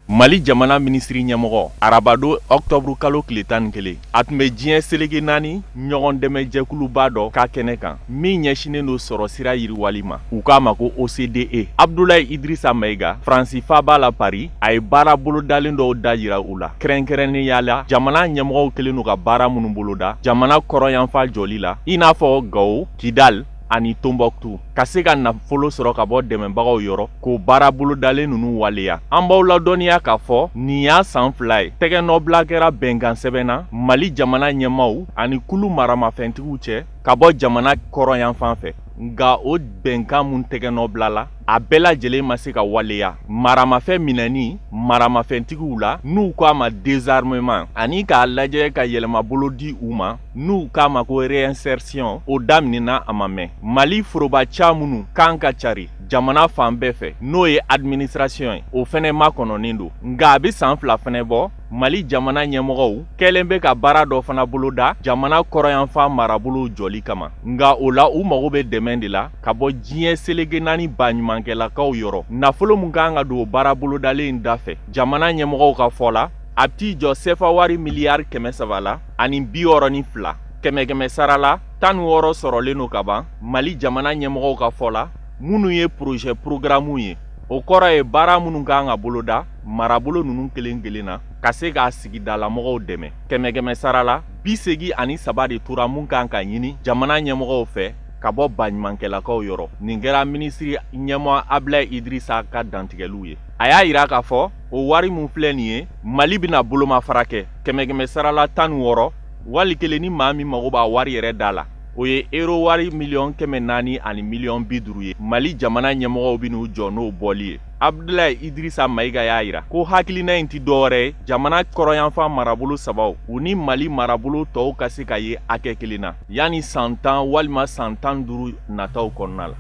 Mali jamana minisiri ɲɛmɔgɔ, arabado ɔktɔburu kalo tile 11, a tun bɛ diɲɛ seleke naani ɲɔgɔn dɛmɛ jɛkuluba dɔ ka kɛnɛ kan min ɲɛsinnen don sɔrɔ sira yiriwali ma, u k'a ma ko OCDE. Abdoulaye Idrissa Maïga, Faransi faaba la Paris, a ye baara bolodalen dɔw da yira u la, kɛrɛnkɛrɛnnenya la jamana ɲɛmɔgɔw kɛlen don ka baara minnu boloda jamana kɔrɔyanfan jɔli la, i n'a fɔ Gawo, Kidal ani Tombouctou, ka se ka nafolo sɔrɔ ka bɔ dɛmɛbagaw yɔrɔ k'o baara bolodalen ninnu waleya. An b'aw ladɔnniya k'a fɔ nin y'a san 2 ye tɛgɛnɔbila kɛra bɛnkan sɛbɛn na Mali jamana ɲɛmaaw ani kulu maramafɛntigiw cɛ ka bɔ jamana kɔrɔyanfan fɛ. Nka o bɛnkan mun tɛgɛnɔbila la, a bɛɛ lajɛlen ma se ka waleya. Maramafɛn minɛni maramafɛntigiw la, n'u k'a ma désarmement, ani k'a lajɛ ka yɛlɛmabolo di u ma, n'u k'a ma ko réinsertion, o daminɛna a ma mɛn. Mali forobaca minnu kan ka cari jamana fan bɛɛ fɛ, n'o ye administration ye, o fɛnɛ makɔnɔnen don. Nka a bɛ san 2 fɛnɛ bɔ, Mali jamana ɲɛmɔgɔw kɛlen bɛ ka baara dɔ fana boloda jamana kɔrɔyanfan marabolow jɔli kama. Nka o la u mago bɛ dɛmɛ de la ka bɔ diɲɛ seleke naani baɲumankɛlakaw yɔrɔ. Nafolo mun kan ka don o baara bolodalen in da fɛ, jamana ɲɛmɔgɔw ka fɔ la, a bɛ t'i jɔ sefa wari miliyari 362, 100 100 sara la, 16 sɔrɔlen don ka ban. Mali jamana ɲɛmɔgɔw ka fɔ la, minnu ye projet programme ye, o kɔrɔ ye baara minnu kan ka boloda marabolo ninnu kelen kelen na ka se k'a sigidalamɔgɔw dɛmɛ, 100 100 sara la, 83 de tora mun kan ka ɲini jamana ɲɛmɔgɔw fɛ ka bɔ baɲumankɛlakaw yɔrɔ. Nin kɛra minisiri ɲɛmɔgɔ Abdoulaye Idrissa ka dantigɛliw ye. A y'a yira k'a fɔ o wari mun filɛ nin ye, Mali bɛna bolomafara kɛ 100 100 sara la 16, wali kelen ni maa min mago b'a wari yɛrɛ da la, o ye euro wari 450 000 000 ye. Mali jamana ɲɛmɔgɔw bɛ n'u jɔ n'o bɔli ye. Abdoulaye Idrissa Maïga y'a yira ko hakilina in ti dɔwɛrɛ ye jamana kɔrɔyanfan marabolo sabaw u ni Mali marabolo tɔw ka se ka ye hakɛ kelen na yanni san 10 walima san 15 nataw kɔnɔna la.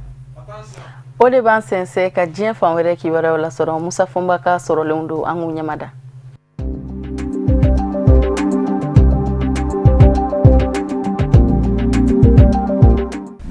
O de b'an sɛnsɛn ka diɲɛ fan wɛrɛ kibaruyaw lasɔrɔ. Musa Fɔnba ka sɔrɔlenw don, an k'u ɲɛmada.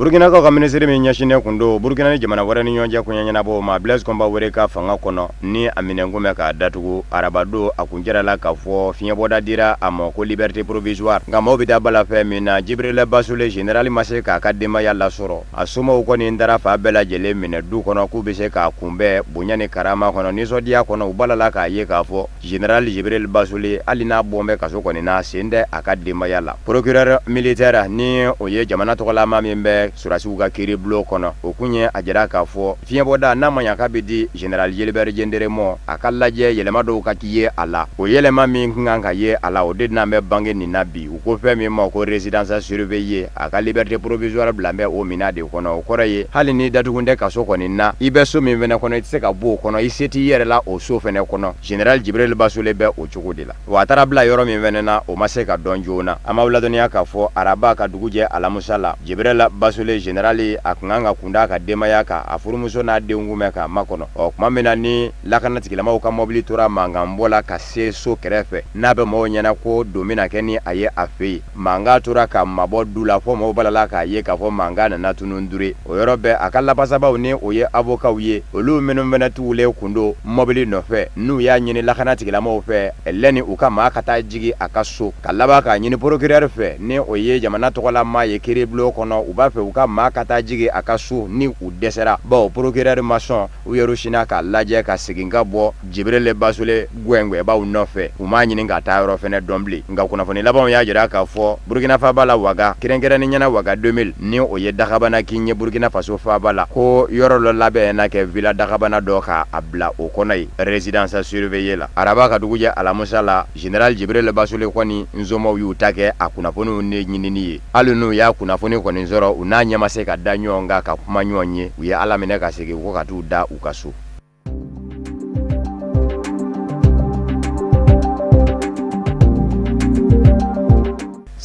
Burkinakaw ka minisiri min ɲɛsinnen kun don Burkina ni jamana wɛrɛ ni ɲɔgɔn cɛ koɲɛ ɲɛnabɔ ma, Blaise Compaoré ka fanga kɔnɔ ni a minɛnkun bɛ k'a datugu arabadon, a kun la k'a fɔ fiɲɛbɔda dira a ma ko liberté provisoire. Nka maaw bɛ taa bala fɛn min na, Djibril Bassolé général ma se k'a ka denbaya lasɔrɔ. A somaw kɔni taara fa bɛɛ lajɛlen minɛ du kɔnɔ k'u bɛ se k'a kunbɛn bonya ni karama kɔnɔ, nisɔndiya kɔnɔ. U balala k'a ye k'a fɔ général Djibril Bassolé, hali n'a bɔn bɛ kaso kɔni na, sen tɛ a ka denbaya la. Procureur militaire ni o ye jamana tɔgɔlama min bɛ surasiw ka kiiri bulon kɔnɔ, o kun ye a jira k'a fɔ fiɲɛbɔda n'a ma ɲa k'a bɛ di général Gilbert Diendéré ma, a ka lajɛ yɛlɛma dɔw ka k'i ye a la. O yɛlɛma min kan ka ye a la, o de n'an bɛ bange nin na bi. U ko fɛn min ma ko résidence surveillée, a ka liberté provisoire bila bɛ o minɛn de kɔnɔ. O kɔrɔ ye hali ni datugu tɛ kaso kɔni na, i bɛ so min fɛnɛ kɔnɔ, i tɛ se ka bɔ o kɔnɔ, i se t'i yɛrɛ la o so fɛnɛ kɔnɔ. Général Djibril Bassolé bɛ o cogo de la. Wa a taara bila yɔrɔ min fɛnɛ na, o ma se ka dɔn joona. An b'aw ladɔnniya k'a fɔ araba ka dugu jɛ alamusa la, Djibril Bassolé général a kun kan ka kunda a ka denbaya kan, a furumuso n'a denw kun bɛ k'a makɔnɔ. Ɔ tuma min na ni lakana tigilamaaw ka mobili tora mankan bɔ la ka se so kɛrɛfɛ, n'a bɛ maaw ɲɛna ko don bɛna kɛ ni a ye a fɛ yen, mankan tora ka mabɔ du la fo maaw balala k'a ye k'a fɔ mankan nana tunun dure. O yɔrɔ bɛɛ a ka lafasabaw ni o ye avocat ye, olu minnu fana tugulen kun don mobili nɔfɛ, n'u y'a ɲini lakana tigilamaaw fɛ lɛni u ka maa ka taa jigin a ka so, ka laban k'a ɲini procureur fɛ ni o ye jamana tɔgɔla ye kiiri bulon kɔnɔ, u b'a fɛ u ka maa ka taa jigin a ka so ni u dɛsɛra. Bawo procureur ma sɔn, u yɛrɛ sinna k'a lajɛ ka segin ka bɔ Djibril Bassolé gɛngɛnbaw nɔfɛ. U m'a ɲini ka taa yɔrɔ fɛnɛ dɔn bilen. Nka kunnafoni labanw y'a jira k'a fɔ Burkina faaba la Ouaga, kɛrɛnkɛrɛnnen ɲɛna Ouaga 2000 ni o ye Dagabana kin ye Burkina Faso faaba la, ko yɔrɔ dɔ labɛn na kɛ villa Dagabana dɔ k'a bila o kɔnɔ yen résidence surveillée la. Araba ka dugu jɛ alamusa la, général Djibril Bassolé kɔni nsomaw y'u ta kɛ a kunnafoniw ni ɲinini ye. Hali n'u y'a kunnafoni kɔni sɔrɔ, u n'a ɲɛ ma se ka da ɲɔgɔn kan ka kuma ɲɔgɔn ye. U ye Ala minɛ ka segin ko ka t'u da u ka so.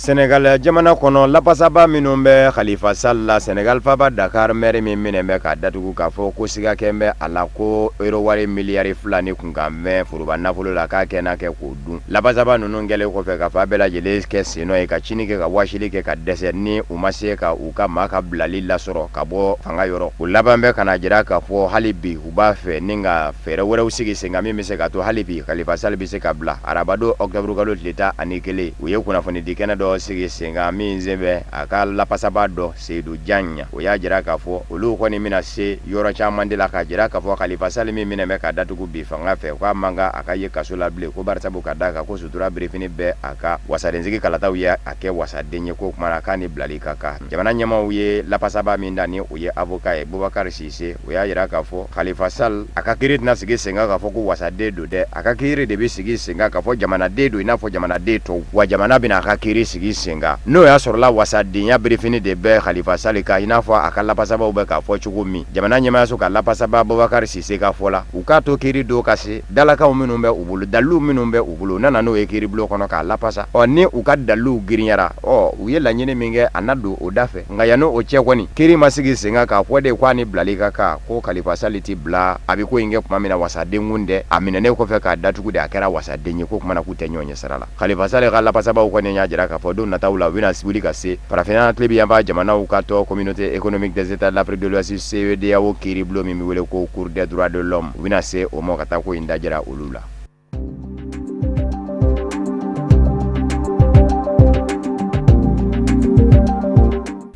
Sénégal jamana kɔnɔ, lapasaba minnu bɛ Khalifa Sall la, Sénégal faaba Dakar maire min minɛ bɛ k'a datugu k'a fɔ ko siga kɛ bɛ a la ko euro wari miliyari 2 ni kunkan mɛn foroba nafolo la k'a kɛ n'a kɛ k'o dun. Lapasaba ninnu kɛlen kɔfɛ ka fa bɛɛ lajɛlen kɛ sennɔ ye ka cini kɛ ka wasili kɛ ka dɛsɛ ni u ma se ka u ka maa ka bilali lasɔrɔ ka bɔ fanga yɔrɔ. U laban bɛ ka na jira k'a fɔ hali bi u b'a fɛ ni ka fɛɛrɛ wɛrɛw sigi sen kan min bɛ se ka to hali bi Khalifa Sall bɛ se ka bila. Arabadon octobre kalo tile 11, u ye kunnafonidi kɛnɛ dɔ sigi sen kan min sen bɛ a ka lapasaba dɔ Seydou Diagne. O y'a jira k'a fɔ olu kɔni bɛna se yɔrɔ caman de la k'a jira k'a fɔ Khalifa Sall min minɛ bɛ ka datugu bi fanga fɛ, k'a man kan a ka ye kaso la bilen, ko barisabu ka d'a kan ko sutura birifini bɛ a ka wasadensigi kalataw ye a kɛ wasaden ye, ko kuma na k'a ni bilali ka kan. Jamana ɲɛmaaw ye lapasaba min da ni o ye avocat ye Boubacar Cissé, o y'a jira k'a fɔ Khalifa Sall a ka kiiri tɛna sigi sen kan k'a fɔ ko wasaden don dɛ, a ka kiiri de bɛ sigi sen kan k'a fɔ jamanaden don i n'a fɔ jamanaden tɔw, wa jamana bɛna a ka kiiri sigi sen kan. N'o y'a sɔrɔla wasadenya birifini de bɛ Khalifa Sall kan i n'a fɔ a ka lapasabaw bɛ k'a fɔ cogo min, jamana ɲɛmaayaso ka lapasaba Boubacar Cissé ka fɔ la, u k'a to kiiri don ka se dalakanw minnu bɛ u bolo, dalilu minnu bɛ u bolo, u nana n'o ye kiiri bulon kɔnɔ k'a lapasa. Ɔ ni u ka daliluw girinyara, ɔ u ye laɲini min kɛ a na don o da fɛ. Nka yanni o cɛ kɔni kiiri ma sigi sen kan k'a fɔ de k'a ni bilali ka kan, ko Khalifa Sall ti bila a bɛ ko in kɛ tuma min na wasaden kun dɛ, a minɛnen kɔfɛ k'a datugu de a kɛra wasaden ye, ko kuma na k'u tɛ ɲɔgɔn ɲɛ sira la. Khalifa Sall ka lapasabaw kɔni y'a jira k'a fɔ don nataw la u bɛna wuli ka se farafinna tilebinyanfan jamanaw ka tɔn communauté économique des états de l'Afrique de l'Ouest CEDEAO kiiri bulon min bɛ wele ko Cour des droits de l'homme, u bɛna se o ma ka taa ko in dajira olu la.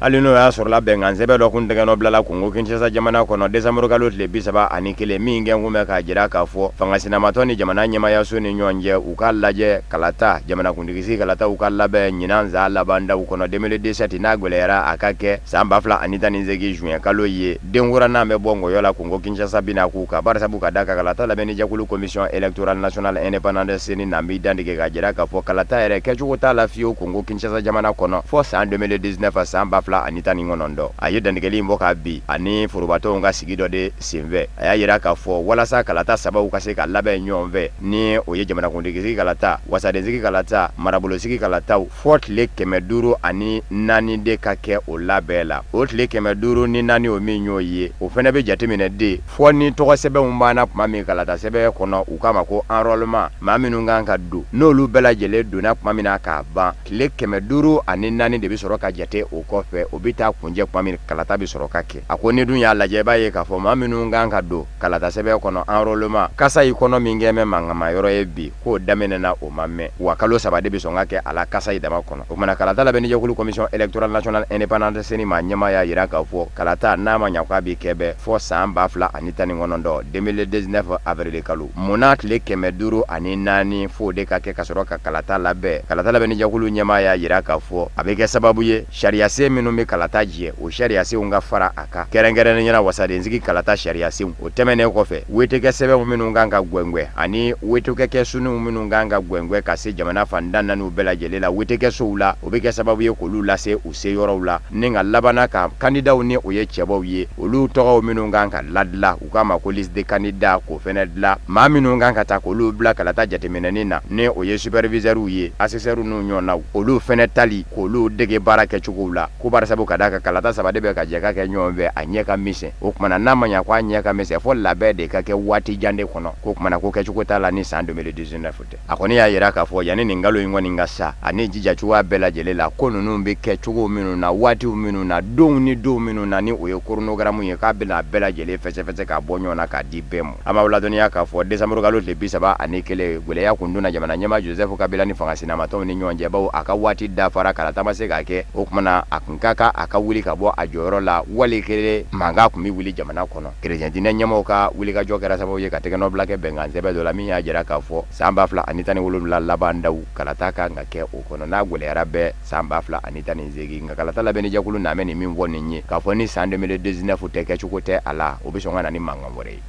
Hali n'o y'a sɔrɔla bɛnkan sɛbɛn dɔ kun tɛgɛnɔ bilala Congo Kinshasa jamana kɔnɔ décembre kalo tile 31, min kɛ kun bɛ k'a jira k'a fɔ fanga sinamatɔ ni jamana ɲɛmaayaso ni ɲɔgɔn cɛ u ka lajɛ kalata jamanakuntigisigi kalata u ka labɛn ɲinan san labandaw kɔnɔ 2017, n'a gwɛlɛyara a ka kɛ san 2018 juin kalo ye. Denkura n'a bɛ bɔ ngɔyɔ la Congo Kinshasa bɛna k'u kan barisabu ka da kan kalata labɛnni jɛkulu commission électorale nationale indépendante CENI n'an b'i dantigɛ k'a jira k'a fɔ kalata yɛrɛ kɛcogo t'a la fiyewu Congo Kinshasa jamana kɔnɔ fɔ san 2019 san 2019. A ye dantigɛli in bɔ k'a bi ani forobatɔnw ka sigi dɔ de senfɛ. A y'a jira k'a fɔ walasa kalata sabaw ka se ka labɛn ɲɔgɔn fɛ, ni o ye jamanakuntigi kalata, wasadensigi kalata, marabolosigi kalataw, fɔ tile 504 de ka kɛ o labɛn la. O tile 504 o min y'o ye, o fana bɛ jateminɛ de fɔ ni tɔgɔ sɛbɛnw banna tuma min kalata sɛbɛn kɔnɔ, u k'a ma ko enrôlement, maa minnu kan ka don, n'olu bɛɛ lajɛlen donna tuma min na k'a ban, tile 504 de bɛ sɔrɔ ka jate o kɔfɛ, o bɛ taa kunjɛ tuma min kalata bɛ sɔrɔ ka kɛ. A ko ni dun y'a lajɛ, i b'a ye k'a fɔ maa minnu kan ka don kalata sɛbɛn kɔnɔ enrôlement, kasa i kɔnɔ min kɛ mɛ mankanma yɔrɔ ye bi, k'o daminɛna o ma mɛn, wa kalo 3 de bɛ sɔn ka kɛ a la kasa i dama kɔnɔ. O kumana kalata labɛnnijɛkulu commission électorale nationale indépendante CENI maa ɲɛmaa y'a jira k'a fɔ kalata n'a ma ɲa k'a bɛ kɛ bɛɛ fɔ san 2019 2019 avril kalo. Munna tile 504 f'o de ka kɛ ka sɔrɔ ka kalata labɛn? Kalata labɛnnijɛkulu ɲɛmaa y'a jira k'a fɔ a bɛ kɛ sababu ye sariyasen minnu bɛ kalata jɛ, o sariyasenw ka fara a kan, kɛrɛnkɛrɛnnenya la wasadensigi kalata sariyasenw. O tɛmɛnen kɔfɛ, wetekɛ sɛbɛnw minnu kan ka gwɛngwɛ ani wetekɛ kɛsuniw minnu kan ka gwɛngwɛ ka se jamana fan tan naaniw bɛɛ lajɛlen la wetekɛsow la, o bɛ kɛ sababu ye k'olu lase u se yɔrɔw la, ni ka labanna ka kandidaw ni o ye cɛbaw ye, olu tɔgɔw minnu kan ka ladila, u k'a ma ko liste de candidats, k'o fɛnɛ dilan, maa minnu kan ka ta k'olu bila kalata jateminɛni na, ni o ye superviseurw ye, assesseurw n'u ɲɔgɔnnaw, olu fɛnɛ tali k'olu dege baara kɛcogow la, ko bari sabu ka d'a kan kalata 3 de bɛ ka jɛ ka kɛ ɲɔgɔn fɛ, a ɲɛ ka misɛn. O kumana n'a ma ɲa ko a ɲɛ ka misɛn, fɔ labɛn de ka kɛ waati jan de kɔnɔ, ko kumana ko kɛcogo t'a la ni san 2019 tɛ. A kɔni y'a jira k'a fɔ yanni nin kalo in kɔni ka sa, ani jija cogoya bɛɛ lajɛlen la, ko ninnu bɛ kɛ cogo minnu na, waatiw minnu na, donw ni donw minnu na, ni o ye chronogramme ye, k'a bɛna bɛɛ lajɛlen fɛsɛfɛsɛ k'a bɔ ɲɔgɔn na k'a di bɛɛ ma. An b'aw ladɔnniya k'a fɔ décembre kalo tile 31, gɛlɛya kun donna jamana ɲɛmaa Joseph Kabila ni fanga sinamatɔnw ni ɲɔgɔn cɛ, bawo a ka waati dafara, kalata ma se ka kɛ. O kumana a kun ka kan a ka wuli ka bɔ a jɔyɔrɔ la, wali kelen mankan kun bɛ wuli jamana kɔnɔ. Kerecɛn diinɛ ɲɛmaaw ka wulikajɔ kɛra sababu ye ka tɛgɛnɔbila kɛ bɛnkan sɛbɛn dɔ la min y'a jira k'a fɔ san 2017 laban daw kalata kan ka kɛ o kɔnɔ, n'a gɛlɛyara bɛɛ san 2018. Nka kalata labɛnnijɛkulu na bɛ nin min fɔ nin ye, k'a fɔ ni san 2019 tɛ kɛcogo tɛ a la, o bɛ sɔn ka na ni mankan wɛrɛ ye.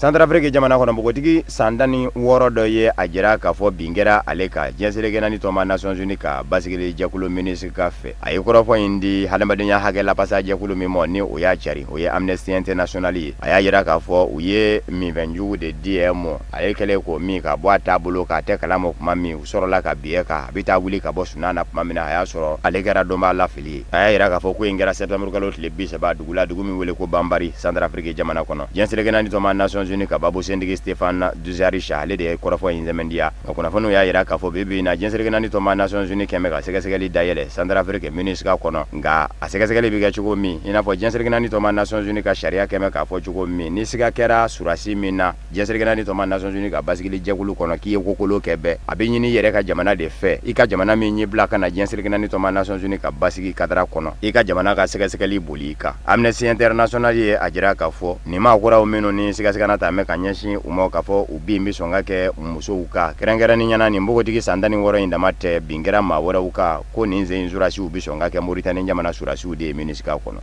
Centrafrique jamana kɔnɔ, npogotigi san 16 dɔ ye a jira k'a fɔ bin kɛra ale kan diɲɛ seleke naani tɔnba Nations Unies ka basigili jɛkulu MINUSCA fɛ. A ye kɔrɔfɔ in di hadamadenya hakɛ lapasa jɛkulu min ma, ni o y'a cari, o ye Amnesty International ye. A y'a jira k'a fɔ u ye minfɛnjugu de di ɛ mɔ, ale kɛlen k'o min ka bɔ a taabolo k'a tɛ kalama tuma min, u sɔrɔla ka bin kan, a bɛ taa wuli ka bɔ sunan na tuma min na, a y'a sɔrɔ ale kɛra dɔnbaa lafili ye. A y'a jira k'a fɔ ko in kɛra septembre kalo tile 30 dugu la, dugu min wele ko Bambari, Centrafrique jamana kɔnɔ. Diɲɛ seleke naani tɔnba Nations Unies ka babu sentigi Stéphane Dujarric, ale de ye kɔrɔfɔ in sɛmɛntiya. Nka kunnafoniw y'a jira k'a fɔ bi bi in na, diɲɛ seleke naani tɔnba Nations Unies kɛn bɛ ka sɛgɛsɛgɛli dayɛlɛ Centrafrique MINUSCA kɔnɔ. Nka a sɛgɛsɛgɛli bɛ kɛ cogo min, i n'a fɔ diɲɛ seleke naani tɔnba Nations Unies ka sariya kɛn bɛ k'a fɔ cogo min, ni siga kɛra surasi min na diɲɛ seleke naani tɔnba Nations Unies ka basigili jɛkulu kɔnɔ k'i ye kokolo kɛ bɛɛ, a bɛ ɲini i yɛrɛ ka jamana de fɛ, i ka jamana min y'i bila ka na diɲɛ seleke naani tɔnba Nations Unies ka basigi kadara kɔnɔ, i ka jamana ka sɛgɛsɛgɛli boli i kan. Amnesty International ye a jira k'a fɔ nin maa kuraw minnu ni sigasigana ta mɛ ka ɲɛsin u ma, k'a fɔ u bin bɛ sɔn ka kɛ musow kan, kɛrɛnkɛrɛnnenya la nin npogotigi san 16 in dama tɛ, bin kɛra maa wɛrɛw kan, ko nin sen in surasiw bɛ sɔn ka kɛ Mauritanie jamana surasiw de ye MINUSCA kɔnɔ.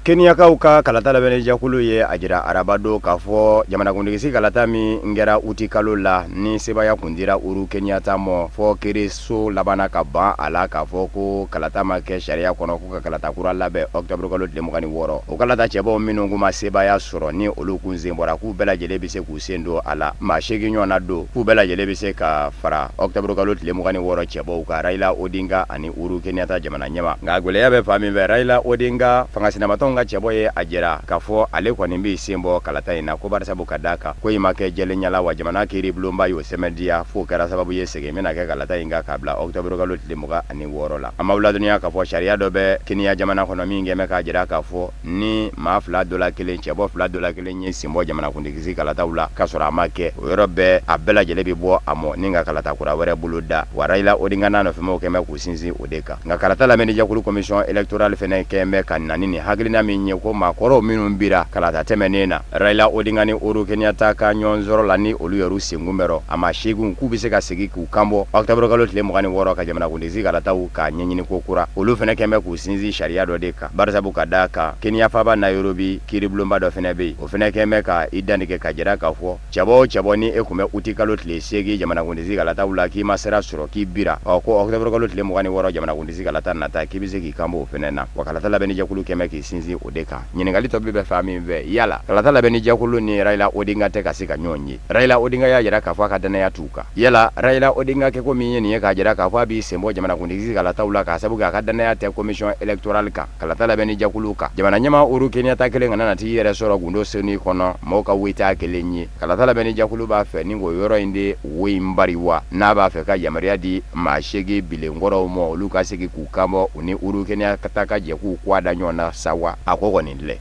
Keniyakaw ka kalata labɛnnijɛkulu ye a jira araba don k'a fɔ jamanakuntigisi kalata min kɛra uti kalo la, ni sebaaya kun dira Uhuru Kenyatta ma, fɔ kiiriso labanna ka ban a la k'a fɔ ko kalata ma kɛ sariya kɔnɔ, k'u ka kalata kura labɛn octobre kalo tile 26. O kalata cɛbaw minnu kun ma sebaaya sɔrɔ, ni olu kun sen bɔra, k'u bɛɛ lajɛlen bɛ se k'u sen don a la, maa 8 ɲɔgɔnna don, k'u bɛɛ lajɛlen bɛ se ka fara octobre kalo tile 26 cɛbaw kan, Raila Odinga ani Uhuru Kenyatta jamana ɲɛmaa. Nka gɛlɛya bɛ fan min fɛ, Raila Odinga fanga sinamatɔnw ka cɛbɔ ye a jira k'a fɔ ale kɔni b'i sen bɔ kalata in na, ko bari sabu ka d'a kan ko in ma kɛ jɛlenya la, wa jamana kiiri bulonba y'o sɛmɛntiya, f'o kɛra sababu ye segin bɛna kɛ kalata in kan k'a bila octobre kalo tile 26 la. An b'aw ladɔnniya k'a fɔ sariya dɔ bɛ Kenya jamana kɔnɔ min kɛn bɛ k'a jira k'a fɔ ni maa 2 dɔ la kelen, cɛbɔ 2 dɔ la kelen ye sen bɔ jamanakuntigisi kalataw la k'a sɔrɔ a ma kɛ, o yɔrɔ bɛɛ a bɛɛ lajɛlen bɛ bɔ a mɔ ni ka kalata kura wɛrɛ bolo da. Wa Raila Odinga n'a nɔfɛmaaw kɛn bɛ k'u sinsin o de kan. Nka kalata lamɛnnijɛkulu commission électorale fɛnɛ kɛn bɛ ka na ni nin hakilina min ye ko maakɔrɔw minnu bira kalata tɛmɛnen na Raila Odinga ni Uhuru Kenyatta ka ɲɔgɔn sɔrɔ la, ni olu yɛrɛ senkun bɛ a ma seegin, k'u bɛ se ka segin k'u kanbɔ octobre kalo tile 26 ka jamanakuntigi kalataw k'a ɲɛɲini ko kura. Olu fana kɛn bɛ k'u sinsin sariya dɔ de kan, barisabu ka d'a kan Kenya faaba Nairobi kiiribulonba dɔ fana bɛ yen, o fana kɛn bɛ ka i dantigɛ ka jira k'a fɔ cɛbɔ o cɛbɔ ni e tun bɛ uti kalo tile 8 jamanakuntigi kalataw la k'i ma sira sɔrɔ k'i bira, ɔ ko octobre kalo tile 26 jamanakuntigi kalata nata k'i bɛ se k'i kanbɔ o fana na. Wa kalata labɛnnijɛkulu kɛn bɛ k'i sinsin o de kan. Ɲininkali tɔ bɛ fan min fɛ, yala kalata labɛnnijɛkulu ni Raila Odinga tɛ ka se ka ɲɔgɔn ye? Raila Odinga y'a jira k'a fɔ a ka danaya t'u kan. Yala Raila Odinga kɛko min ye nin ye k'a jira k'a fɔ a b'i sen bɔ jamanakuntigi kalataw la k'a sababu kɛ a ka danaya tɛ commission électorale kan, kalata labɛnnijɛkulu kan, jamana ɲɛmaa Uhuru Kenyatta kelen kana na t'i yɛrɛ sɔrɔ gundo senu kɔnɔ maaw ka weta kelen ye. Kalata labɛnnijɛkulu b'a fɛ ni k'o yɔrɔ in de wo in bari wa n'a b'a fɛ ka yamaruya di maa 8 bilenkɔrɔw ma, olu ka segin k'u kanbɔ u ni Uhuru Kenyatta ka jɛ k'u kɔ da ɲɔgɔn na sa wa? A ko kɔni filɛ.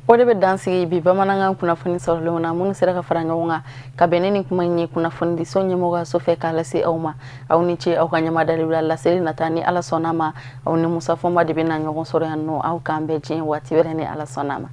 O de bɛ dan sigi bi bamanankan kunnafoni sɔrɔlenw na minnu sera ka fara ɲɔgɔn kan ka bɛn ni kuma in ye kunnafonidiso ɲɛmɔgɔ so fɛ k'a lase aw ma. Aw ni ce aw ka ɲɛmadali la. Laseli nata ni Ala sɔnna ma, aw ni Musa Fɔnba de bɛ na ɲɔgɔn sɔrɔ yan nɔ. Aw k'an bɛn diɲɛ waati wɛrɛ ni Ala sɔnna ma.